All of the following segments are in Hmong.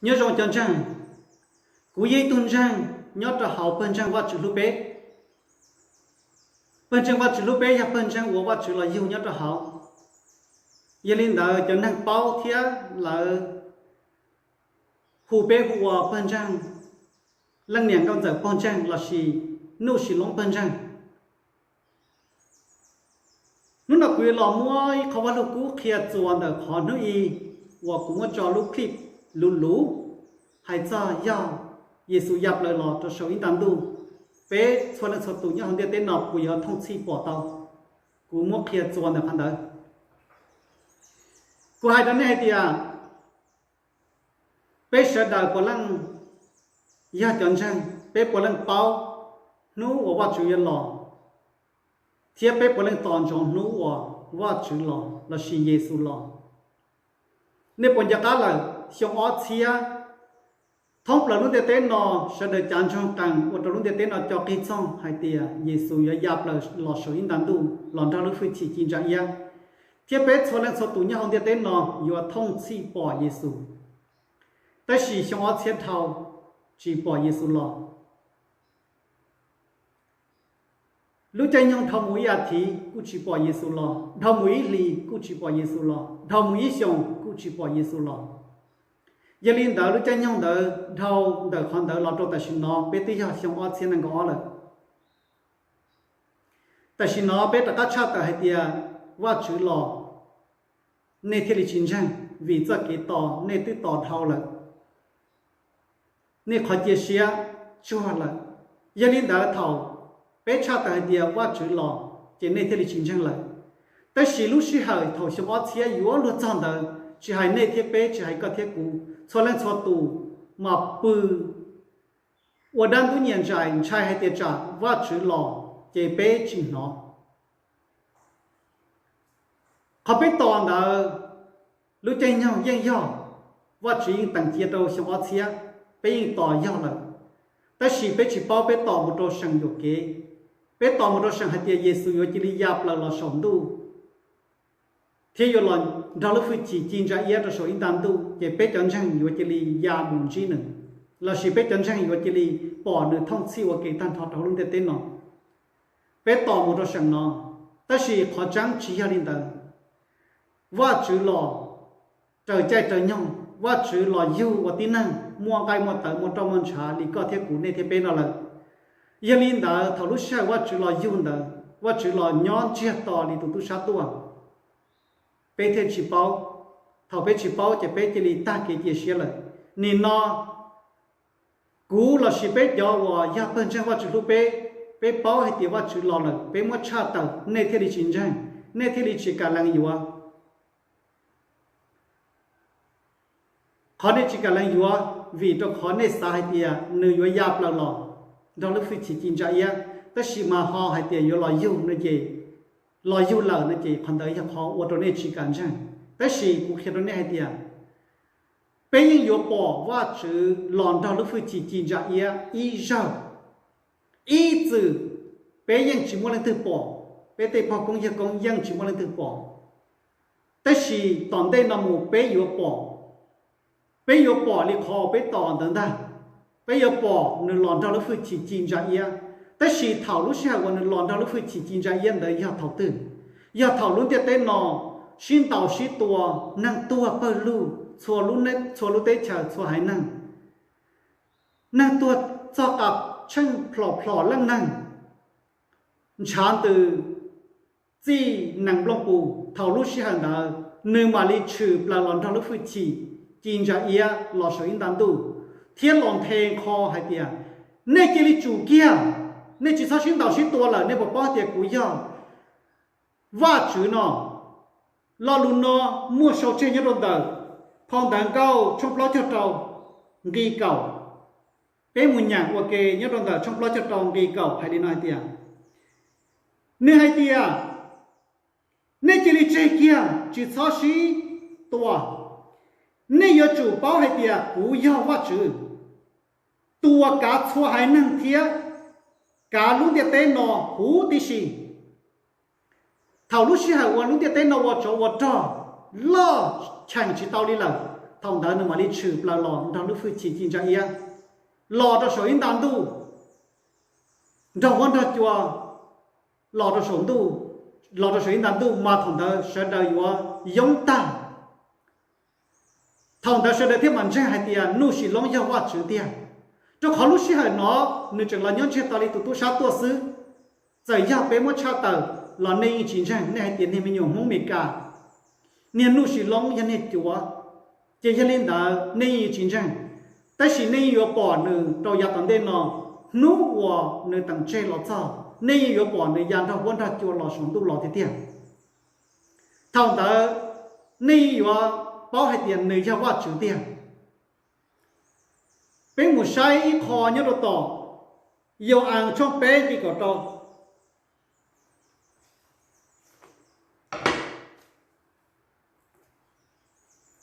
Nyob zoo cov ntseeg, kuv yog ib tug ntseeg nyob rau hauv pawg ntseeg Vajtswv hlub peb. Pawg ntseeg Vajtswv hlub peb yog pawg ntseeg uas Vajtswv los yug nyob rau hauv. Yog li ntawd cov neeg paub thiab lawv hu peb hu ua pawg ntseeg, leej niam nkauj ntxawm pawg ntseeg lossis Nuj Sis Loob pawg ntseeg. Hnub no kuv yuav los muab ib qho Vajluskub qhia txuas ntawm qhov hnub i uas kuv muab tso lub clip luv luv hais txog yog Yexus ya plaws los rau saum ib nta ntuj, peb txhua leej txhua tus nyob hauv ntiaj teb no puas yuav thooj txhij pom tau. Kuv muab qhia txuas ntawm qhov ntawd. Kuv hais rau nej hais tias peb sawv daws puav leej yog cov ntseeg, peb puav leej paub hnub uas Vajtswv yuav los, thiab peb puav leej tos ntsoov hnub uas Vajtswv los lossis Yexus los. Nej puas nco qab lawm, xyoo ob txhiab thoob plaws lub ntiaj teb no, sawv daws cav ntsoog qees ua rau lub ntiaj teb no co qig txoog hais tias Yexus yuav ya plaws los saum ib nta ntuj los nrog lub hwj chim ci ntsa iab, thiab peb txhua leej txhua tus nyob hauv ntiaj teb no yuav thooj txhij pom Yexus. Tab sis xyoo ob txhiab dhau tsis pom Yexus los. Lub caij nyoog dhau mus ib as thiv kuj tsis pom Yexus los, dhau mus ib hlis kuj tsis pom Yexus los, dhau mus ib xyoos kuj tsis pom Yexus los. Yog li ntawd lub caij nyoog ntawd dhau ntawm qhov ntawd los rau tam sim no peb twb yog xyoo ob txhiab nees nkaum ob lawm. Tam sim no peb rov qab tshaj tawm hais tias Vajtswv los, nej thiaj li tsis ntseeg, vim txoj kev tos nej twb tos dhau lawm, nej qhov cia siab tsuag lawm. Yog li ntawd thaum peb tshaj tawm hais tias Vajtswv los, ces nej thiaj li tsis ntseeg lawm. Tab sis lub sij hawm thaum xyoo ob txhiab yuav luag txog ntawd, tsis hais nej thiab peb, tsis hais koj thiab kuv, txhua leej txhua tus mas pw ua dab ntub nyias ntsais, ntshai hais tias tsam Vajtswv los ces peb tsis hnov. Qhov peb tos ntawd, lub caij nyoog yeej yog, Vajtswv yeej teem cia rau xyoo ob txhiab, peb yeej tos yog lawm. Tab sis peb tsis paub peb tos mus rau seem yuam kev, peb tos mus rau seem hais tias Yexus yuav cia li ya plaws los saum ntuj thiab yuav los nrog lub hwj chim ci ntsa iab rau saum ib nta ntuj, ces peb cov ntseeg yuav cia li ya mus ntsib nws, lossis peb cov ntseeg yuav cia li pom nws thooj txhij ua ke tag nrho rau hauv lub ntiaj teb no. Peb tos mus rau seem no, tab sis qhov tseeb tsis yog li ntawd. Vajtswv los raws caij raws nyoog, Vajtswv los yug ua tib neeg muaj nqaij muaj tawv muaj roj muaj ntshav li koj thiab kuv, nej thiab peb no lawm. Yog li ntawd thaum lub sij hawm Vajtswv los yug ntawd, Vajtswv los nyob ntsiag to li tus tub sab tuaj, peb thiaj tsis paub. Thaum peb tsis paub ces peb cia li tag kev cia siab lawm. Nim no kuv lossis peb cov uas yog pawg ntseeg Vajtswv hlub peb, peb paub hais tias Vajtswv los lawm, peb muab tshaj tawm nej thiaj li tsis ntseeg, nej thiaj li tsis kam lees yuav. Qhov nej tsis kam lees yuav vim rau qhov nej xav hais tias nws yuav ya plaws los nrog lub hwj chim ci ntsa iab, tab sis mas ho hais tias yuav los yug no ces, los yug lawm no ces qhov ntawd yog qhov ua rau nej tsis kam ntseeg. Tab sis kuv qhia rau nej hais tias peb yeej yuav pom Vajtswv los nrog lub hwj chim ci ntsa iab ib zaug, ib txwm peb yeej tsis muaj leej twg pom, peb tej pog koob yawg koob yeej tsis muaj leej twg pom. Tab sis tom ntej no mus peb yuav pom, peb yuav pom li qhov peb tos ntawd ntag. Peb yuav pom nws los nrog lub hwj chim ci ntsa iab. Tab sis thaum lub sij hawm uas nws los nrog lub hwj chim ci ntsa iab ntawd yog thaum twg? Yog thaum lub ntiaj teb no sib ntaus sib tua, neeg tuag pawg lug txhua lub teb chaws txhua haiv neeg. Neeg tuag txog qas tsheej plhom plhom leej neeg, ntshav ntws txij nees nplooj pus, thaum lub sij hawm ntawd nws mam li tshwm plaws los nrog lub hwj chim ci ntsa iab los saum ib nta ntuj, thiab los nthe nqho hais tias, nej cia li tsum kiag, nej tsis txhob sib ntaus sib tua lawm, nej puas paub tias kuv yog Vajtswv no? Lo lus no muaj sau tseg nyob rau ntawm phau ntawv Nkauj tshooj plaub caug rau nqi kaum. Peb mus nyeem ua ke nyob rau ntawm tshooj plaub caug rau nqi kaum hais li no hais tias, nws hais tias, nej cia li tseg kiag, tsis txhob sib tua. Nej yuav tsum paub hais tias kuv yog Vajtswv, tus uas kav txhua haiv neeg thiab kav lub ntiaj teb no huv tib si. Thaum lub sij hawm uas lub ntiaj teb no ua tsov ua rog, loj cheem tsis tau li lawm, Thaum ntawd nws mam li tshwm plaws los nrog lub hwj chim ci ntsa iab los rau saum ib nta ntuj, nrog huab nrog cua los rau saum ntuj, los rau saum ib nta ntuj mas thaum ntawd sawv daws yuav yoob tag. Thaum ntawd sawv daws thiaj mam ntseeg hais tias Nuj Sim Loob yog Vajtswv tiag. Rau qhov lub sij hawm no nws tseem los nyob ntsiag to li tus tub sab tuaj xwb. Txawm yog peb muab tshaj tawm los nej yeej tsis ntseeg, nej hais tias niag me nyuam Hmoob Mes Kas, niag Nuj Sim Loob yog niag cuav, ces yog li ntawd nej yeej yuav tsis ntseeg. Tab sis nej yeej yuav pom nws rau yav tom ntej no, hnub uas nws teem tseg los txog, nej yeej yuav pom nws ya nrog huab nrog cua los saum ntuj los tiag tiag. Thaum ntawd nej yeej yuav paub hais tias nws yog Vajtswv tiag. Peb mus saib ib qho nyob rau tom Yau-as tshooj peb nqi kaum rau.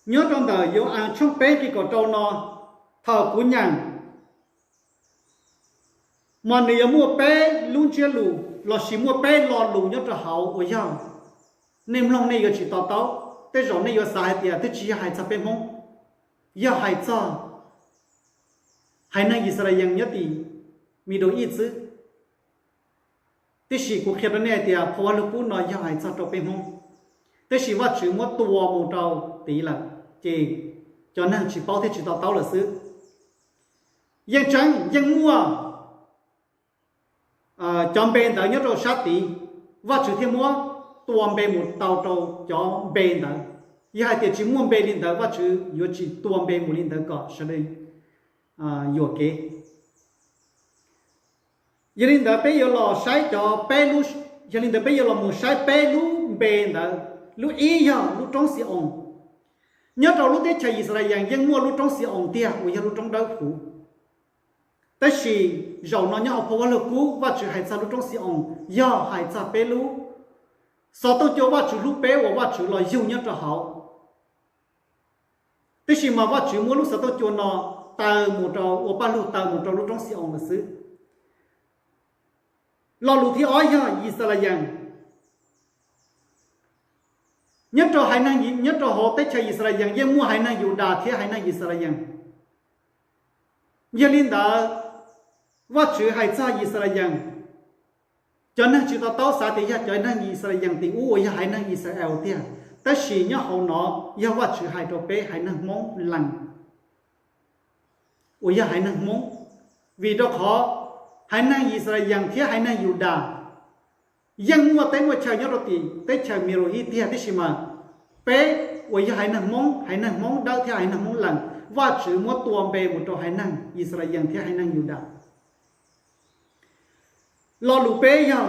Nyob rau ntawm Yau-as tshooj peb nqi kaum rau no, thaum kuv nyeem mas nws yuav muaj peb lub ntsiab lus lossis muaj peb lo lus nyob rau hauv uas yog nej mloog nej yuav tsis to taub. Tej zaum nej yuav xav hais tias twb tsis yog hais txog peb Hmoob, yog hais txog haiv neeg Yixalayees nyob tim Middle East xwb. Tiam sis kuv qhia rau nej hais tias phau Vaj Lug Kub no yog hais txog rau peb Hmoob, tab sis Vajtswv muab tua mus rau tid lawm, ces cov neeg tsis paub thiab tsis to taub lawm xwb. Yeej tseeb yeej muaj cov npe ntawd nyob rau sab tid, Vajtswv thiaj muab tua npe mus tau rau cov npe ntawd. Yog hais tias tsis muaj npe li ntawd, Vajtswv yuav tsis tua npe mus li ntawd kom sawv daws yuam kev. Yog li ntawd peb yuav los saib cov peb lub, yog li ntawd peb yuav los mus saib peb lub npe ntawd. Lub ib yog lub roob Xi-oos. Nyob rau lub teb chaws Yixalayees yeej muaj lub roob Xi-oos tiag uas yog lub roob dawb huv. Tab sis zaum no nyob hauv phau Vaj Lug Kub Vajtswv hais txog lub roob Xi-oos yog hais txog peb lub xov tooj cua Vajtswv hlub peb uas Vajtswv los yug nyob rau hauv. Tab sis mas Vajtswv muab lub xov tooj cua no taw mus rau, ua paj lug taw mus rau lub roob Xi-oos lawm xwb. Lo lus thib ob yog Yixalayees. Nyob rau haiv neeg, nyob rau hauv teb chaws Yixalayees yeej muaj haiv neeg Yudas thiab haiv neeg Yixalayees. Yog li ntawd, Vajtswv hais txog Yixalayees, cov neeg tsis to taub xav tias yog cov neeg Yixalayees tim ub uas yog haiv neeg Israel tiag, tab sis nyob hauv no yog Vajtswv hais rau peb haiv neeg Hmoob Lees uas yog haiv neeg Hmoob, vim rau qhov haiv neeg Yixalayees thiab haiv neeg Yudas yeej muaj teb muaj chaw nyob rau tim teb chaws Middle East tiag, tab sis mas peb uas yog haiv neeg Hmoob, haiv neeg Hmoob Dawb thiab haiv neeg Hmoob Lees, Vajtswv muab tua npe mus rau haiv neeg Yixalayees thiab haiv neeg Yudas. Lo lus peb yog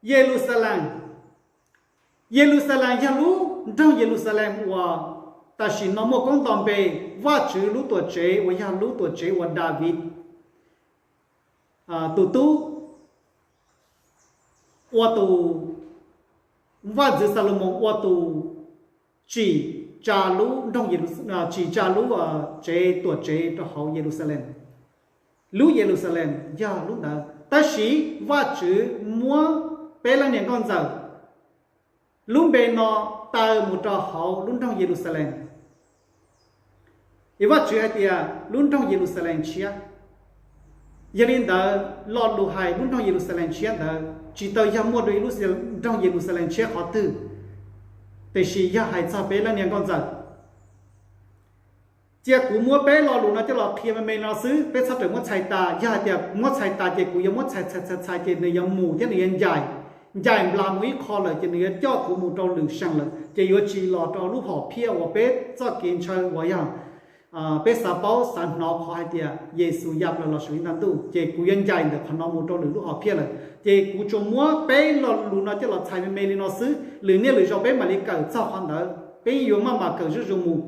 Yeluxalees. Yeluxalees yog lub nroog Yeluxalees uas tam sim no muaj koob nto npe, Vajtswv lub tuam tsev uas yog lub tuam tsev uas Daviv tus tub, ua tus, Vaj ntxwv Xalumoos ua tus tsim tsa lub nroog, tsim tsa lub tsev, tuam tsev rau hauv Yeluxalees. Lub Yeluxalees yog lub ntawd, tab sis Vajtswv muab peb leej niam nkauj ntxawm lub npe no taw mus rau hauv lub nroog Yeluxalees. Es Vajtswv hais tias lub nroog Yeluxalees tshiab. Yog li ntawd, lo lus hais lub nroog Yeluxalees tshiab ntawd tsis tau yog muaj rau ib lub nroog Yeluxalees tshiab qhov twg, tiam sis yog hais txog peb leej niam nkauj ntxawm. Cia kuv muab peb lo lus no coj los qhia me me no xwb, peb txhob rawm muab txhais tas. Yog hais tias muab txhais tas ces kuv yuav muab txhais txhais txhais txhais ces nws yuav mus thiab nws yuav ncaim, ncaim nplas mus ib qho lawm ces nws yuav coj kuv mus rau lwm seem lawm, ces yuav tsis los rau lub hom phiaj uas peb txoj kev ntshaw uas yog peb xav paub xav hnov qhov hais tias Yexus ya plaws los saum ib nta ntuj, ces kuv yuav ncaim ntawm qhov no mus rau lwm lub hom phiaj lawm. Ces kuv tsuas muab peb lo lus no coj los txhais me me li no xwb, lwm niaj lwm zaus peb mam li kawm txog qhov ntawd, peb yuav maj mam kawm zuj zus mus.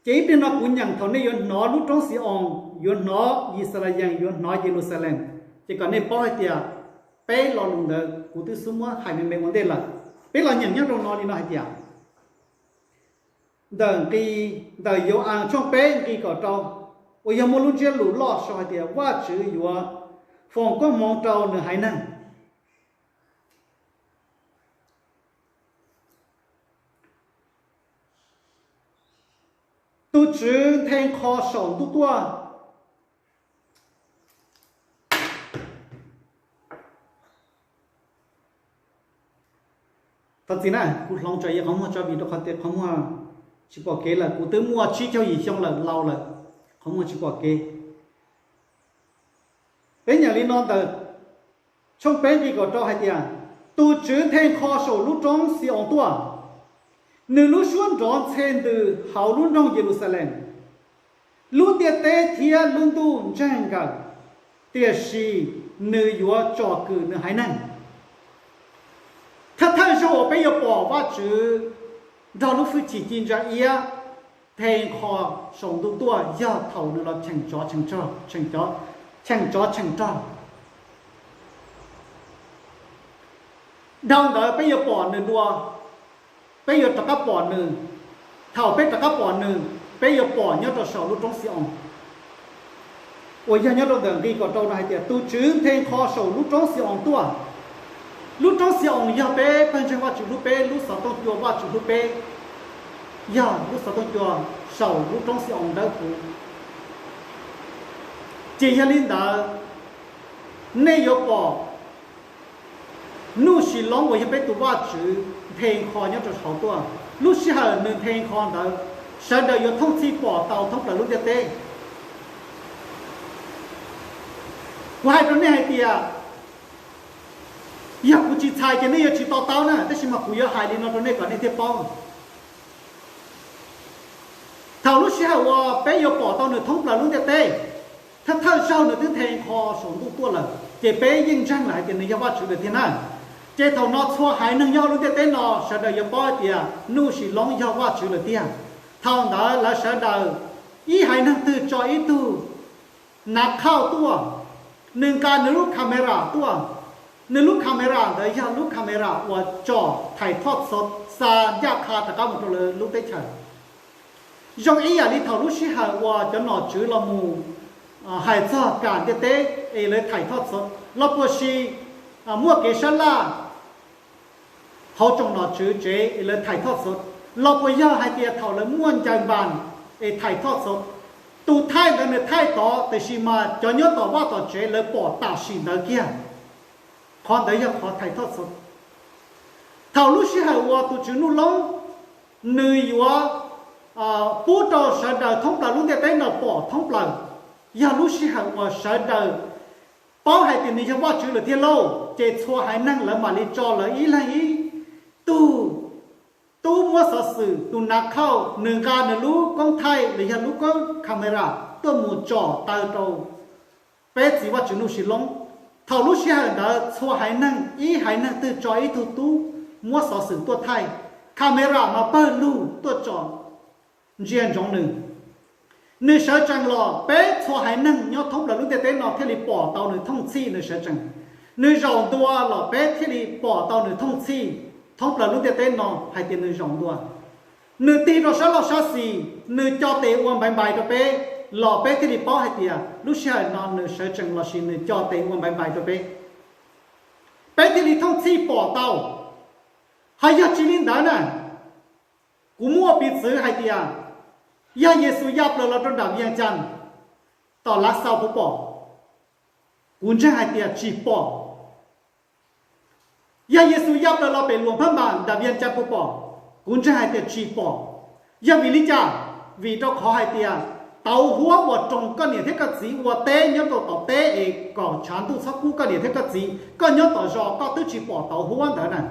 Ces ib pliag no kuv nyeem thaum nej yuav hnov lub roob Xi-oos, yuav hnov Yixalayees, yuav hnov Yeluxalees, ces kom nej paub hais tias peb lo lus ntawd kuv twb xub muab hais me me ua ntej lawm. Peb los nyeem nyob rau no li no hais tias, ntawm nqi, ntawm Yau-as tshooj peb nqi kaum rau, uas yog muaj lub ntsiab lus loj sau hais tias Vajtswv yuav foom koob hmoov rau nws haiv neeg. Tus Tswv nthe nqho saum ntuj tuaj. Thov txim na, kuv hloov tsam yog qhov muag tso vim rau qhov tias qhov muag tsis pom kev lawm. Kuv twb muaj tsib caug yim xyoo lawm, laus lawm, qhov muag tsis pom kev. Peb nyeem li no ntawm tshooj peb nqi kaum rau hais tias, tus Tswv nthe nqho saum lub roob Xi-oos tuaj, nws lub suab nrov ntxhe ntws hauv lub nroog Yeluxalees. Lub ntiaj teb thiab lub ntuj ntseeg nkawm, tiam sis nws yuav tsom kwm nws haiv neeg. Thawj thawj zaug uas peb yuav pom Vajtswv nrog lub hwj chim ci ntsa iab nthe nqho saum ntuj tuaj yog thaum nws los cheem tsov cheem rog, cheem tsov cheem rog. Dhau ntawd peb yuav pom nws dua, peb yuav rov qab pom nws. Thaum peb rov qab pom nws, peb yuav pom nyob rau saum lub roob Xi-oos, uas yog nyob rau ntawm nqi kaum rau no hais tias, tus Tswv nthe nqho saum lub roob Xi-oos tuaj. Lub roob Xi-oos yog peb pawg ntseeg Vajtswv hlub peb, lub xov tooj cua Vajtswv hlub peb, yog lub xov tooj cua saum lub roob Xi-oos dawb huv. Ces yog li ntawd, nej yuav pom Nuj Sis Loob uas yog peb tus Vajtswv nthe nqho nyob rau hauv tuaj. Lub sij hawm nws nthe nqho ntawd, sawv daws yuav thooj txhij pom tau thoob plaws lub ntiaj teb. Kuv hais rau nej hais tias, yog kuv tsis txhais ces nej yuav tsis to taub na, tab sis mas kuv yuav hais li no rau nej kom nej thiaj paub. Thaum lub sij hawm uas peb yuav pom tau nws thoob plaws lub ntiaj teb, thawj thawj zaug nws twb nthe nqho saum ntuj tuaj lawm, ces peb yeej ntseeg lawm hais tias nws yog Vajtswv lawm tiag na. Ces thaum no txhua haiv neeg nyob hauv lub ntiaj teb no sawv daws yuav paub hais tias Nuj Sis Loob yog Vajtswv lawm tiag. Thaum ntawd lawv sawv daws, ib haiv neeg twg tso ib tug nav khauj tuaj, nws nqa nws lub camera tuaj. Nws lub camera ntawd yog lub camera uas tsom thaim thoj txhov xa ncaj qha rov qab mus rau lawv lub teb chaws. Zoo ib yam li thaum lub sij hawm uas cov nom tswv los mus hais txog kam ntiaj teb es lawv thaim thoj txhov, los puas sis muaj kev sab laj hauv tsoom nom tswv tsev es lawv thaim thoj txhov, los puas yog hais tias thaum lawv muaj ncaws npas es thaim thoj txhov. Tus thaij ntawd nws thaij tod, tiam sis mas cov nyob tom vaj tom tsev lawv pom tam sim ntawd kiag. Qhov ntawd yog qhov thaim thoj txhov. Thaum lub sij hawm uas tus Tswv Nuj Loob nws yuav pub rau sawv daws thoob plaws lub ntiaj teb no pom thoob plaws, yog lub sij hawm uas sawv daws paub hais tias nws yog Vajtswv lawm thiab lauj, ces txhua haiv neeg lawv mam li tso lawv ib leeg ib tug tub muab xov xwm, tus nav khauj, nws nqa nws lub koob thaij los yog lub koob camera tuaj mus tsom taw rau peb txiv Vajtswv Nuj Sis Loob. Thaum lub sij hawm ntawd txhua haiv neeg, ib haiv neeg twg tso ib tug tub muab xov xwm tuaj thaij, camera mas pawg lug tuaj tsom ntsia ntsoov nws. Nws sawv tsees los peb txhua haiv neeg nyob thoob plaws lub ntiaj teb no thiaj li pom tau nws thooj txhij nws sawv tsees. Nws zaum ntua los peb thiaj li pom tau nws thooj txhij thoob plaws lub ntiaj teb no hais tias nws zaum ntua. Nws tig rau sab laug sab xis, nws co tes ua npaiv npais rau peb, los peb thiaj li paub hais tias lub sij hawm no nws sawv tsees lossis nws co tes ua npaiv npais rau peb, peb thiaj li thooj txhij pom tau. Ho yog tsis li ntawd na, kuv muab ua piv txwv hais tias, yog Yexus ya plaws los rau nram Vias Cas, tom Lav Xaus puas pom? Kuv ntseeg hais tias tsis pom. Yog Yexus ya plaws los pem Luam Phaj Npas nram Vias Cas puas pom? Kuv ntseeg hais tias tsis pom. Yog vim li cas? Vim rau qhov hais tias tauv huab uas roos koj niam thiab koj txiv ua teb nyob rau tom teb es kom tshav ntuj txhob kub koj niam thiab koj txiv, koj nyob tom zos koj twb tsis pom tauv huab ntawd na.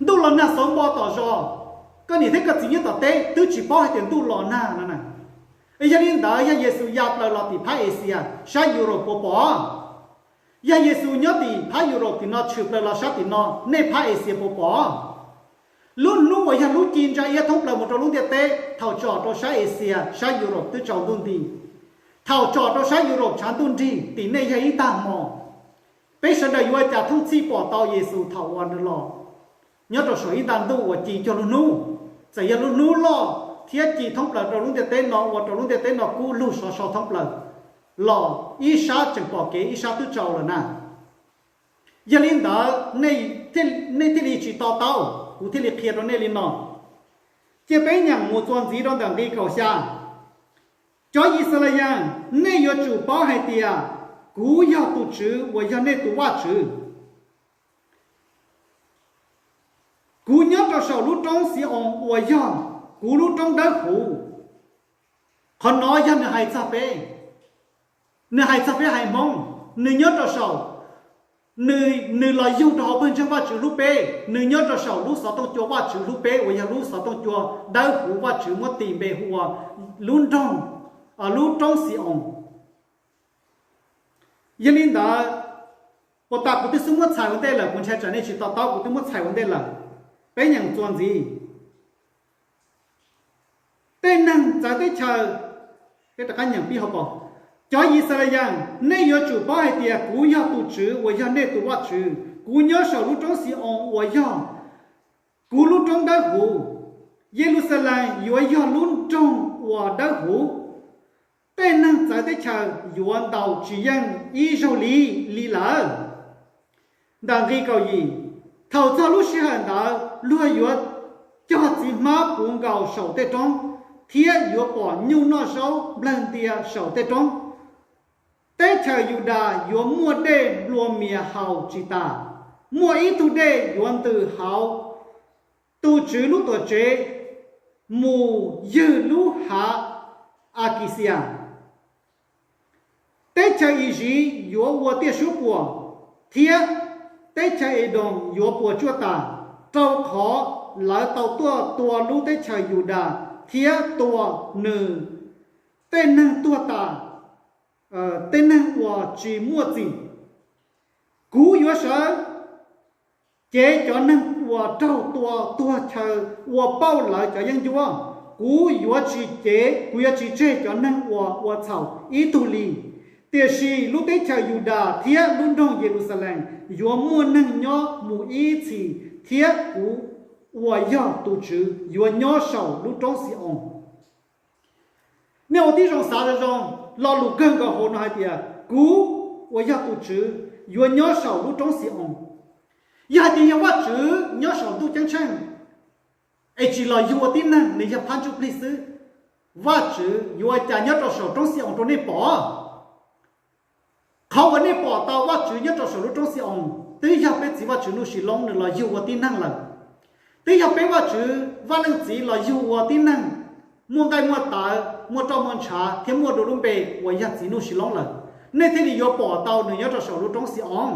Ntuj los nag xauv npo tom zos, koj niam thiab koj txiv nyob tom teb twb tsis paub hais tias ntuj los nag no na. Yog li ntawd yog Yexus ya plaws los tim phab Axias sab Europe puas pom? Yog Yexus nyob tim phab Europe tim no tshwm plaws los sab tim no, nej phab Axias puas pom? Lub hnub uas yog lub ci ntsa iab thoob plaws mus rau lub ntiaj teb, thaum tsom rau sab Axias sab Europe twb tsaus ntuj nti. Thaum tsom rau sab Europe tshav ntuj nrig, tim nej yog ib tag hmo. Peb sawv daws yuav ua cas thooj txhij pom tau Yexus thaum uas nws los nyob rau saum ib nta ntuj uas ci cuag lub hnub? Txawm yog lub hnub loj thiab ci thoob plaws rau lub ntiaj teb no, ua rau lub ntiaj teb no kub lug sov so thoob plaws, los ib sab tseem pom kev ib sab twb tsaus lawm na. Yog li ntawd nej thiaj li tsis to taub, kuv thiaj li qhia rau nej li no. Cia peb nyeem mus txuas ntxiv rau ntawm nqi kaum xya. Cov Yixalayees, nej yuav tsum paub hais tias kuv yog tus Tswv uas yog nej tus Vajtswv. Kuv nyob rau saum lub roob Xi-oos uas yog kuv lub roob dawb huv. Qhov no yog nws hais txog peb, nws hais txog peb haiv Hmoob, nws nyob rau saum, nws, nws los yug rau hauv pawg ntseeg Vajtswv hlub peb, nws nyob rau saum lub xov tooj cua Vajtswv hlub peb uas yog lub xov tooj cua dawb huv Vajtswv muab tis npe hu ua lub nroog, lub roob Xi-oos. Yog li ntawd, puas tas kuv twb xub muab txhais ua ntej lawm, kuv ntshai tsam nej tsis to taub, kuv twb muab txhais ua ntej lawm. Peb nyeem txuas ntxiv. Tej neeg txawv teb chaws, peb rov qab nyeem pib hauv paus. Cov Yixalayees, nej yuav tsum paub hais tias kuv yog tus Tswv uas yog nej tus Vajtswv. Kuv nyob saum lub roob Xi-oos uas yog kuv lub roob dawb huv. Yeluxalees yuav yog lub nroog uas dawb huv. Tej neeg txawv teb chaws yuav ntaus tsis yeej ib zaug li, li lawm. Ntawm nqi kaum yim, thaum txog lub sij hawm ntawd luag yuav cog txiv hmab puv nkaus saum tej roob, thiab yuav pom nyuj noj zaub nplawg ntia saum tej roob. Teb chaws Yudas yuav muaj dej nplua mias haus tsis tas, muaj ib tug dej yuav ntws hauv tus Tswv lub tuam tsev mus ywg lub hav Akixias. Teb chaws Iziv yuav ua tiaj suab puam, thiab teb chaws Edoos yuav puas tsuaj tas, rau qhov lawv tau tuaj tua lub teb chaws Yudas thiab tua nws tej neeg tuag tas, tej neeg uas tsis muaj txim. Kuv yuav sawv cev cov neeg uas raug tua tuag chaw ua pauj lawv cov yeeb ncuab. Kuv yuav tsis cev, kuv yuav tsis tseg cov neeg uas ua txhaum ib tug li. Tiam sis lub teb chaws Yudas thiab lub nroog Yeluxalees yuav muaj neeg nyob mus ib txhis, thiab kuv uas yog tus Tswv yuav nyob saum lub roob Xi-oos. Nej ua tib zoo xav zoo zoo, lo lus kawg nkaus hauv no hais tias kuv uas yog tus Tswv yuav nyob saum lub roob Xi-oos. Yog hais tias yog Vajtswv nyob saum ntuj ceeb tsheej es tsis los yug ua tib neeg, nws yog phab ntsuj plig xwb, Vajtswv yuav ua cas nyob rau saum roob Xi-oos rau nej pom? Qhov uas nej pom tau Vajtswv nyob rau saum lub roob Xi-oos twb yog peb txiv Vajtswv Nuj Sis Loob nws los yug ua tib neeg lawm. Twb yog peb Vajtswv Vaj Leej Txiv los yug ua tib neeg, muaj nqaij muaj tawv, muaj roj muaj ntshav thiab muaj dua lub npe uas yog txiv Nuj Sis Loob lawm. Nej thiaj li yuav pom tau nws nyob rau saum lub roob Xi-oos.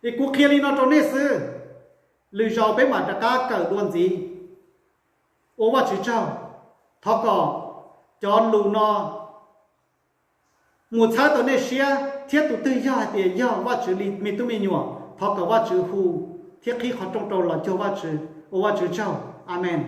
Es kuv qhia li no rau nej xwb, lwm zaus peb mam rov qab kawm dua ntxiv. Ua Vajtswv tsaug, thov kom cov lus no mus txhawb tau nej siab, thiab tus twg yog hais tias yog Vajtswv li me tub me nyuam, thov kom Vajtswv hu thiab qhib qhov rooj rau los cuag Vajtswv. Ua Vajtswv tsaug. Amees.